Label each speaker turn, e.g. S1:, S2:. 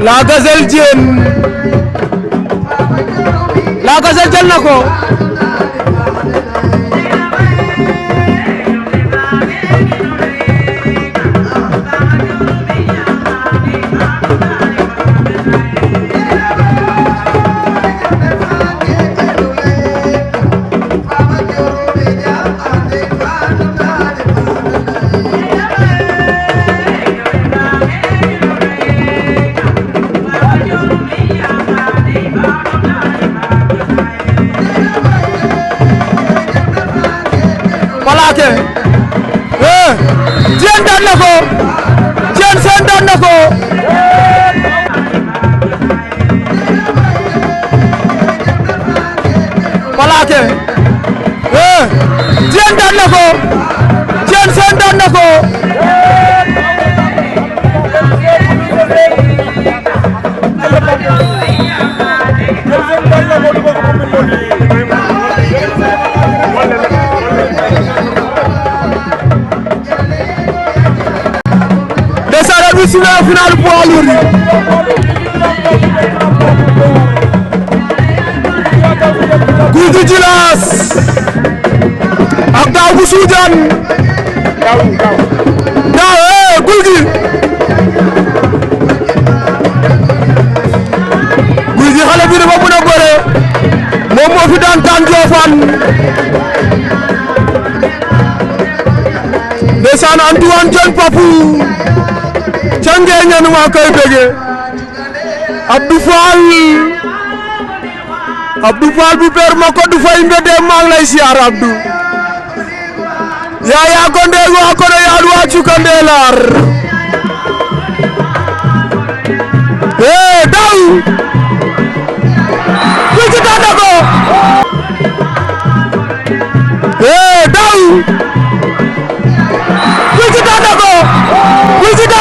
S1: La Gazelle Diène La Gazelle jël na ko Diène daan na ko Diène Sène daan na ko Palaake Diène daan na ko Diène Sène daan na ko final poids lourd Gouye Gui Djilass ak Daw bu Soundiane Daw Gouye Gui xale bi dafa mën a bëre moom moo fi daan Tane Diofane ndeysaan Antoine Dione Papou cange ñan waa koy bëgge Abdou Fall bu père ma ko du fay mbede maa ngi lay siyaar Abdou yaa gonde waa ko ya waa cukandelar daw Gouye Gui daan na ko daw Gouye Gui daan na ko Gouye Gui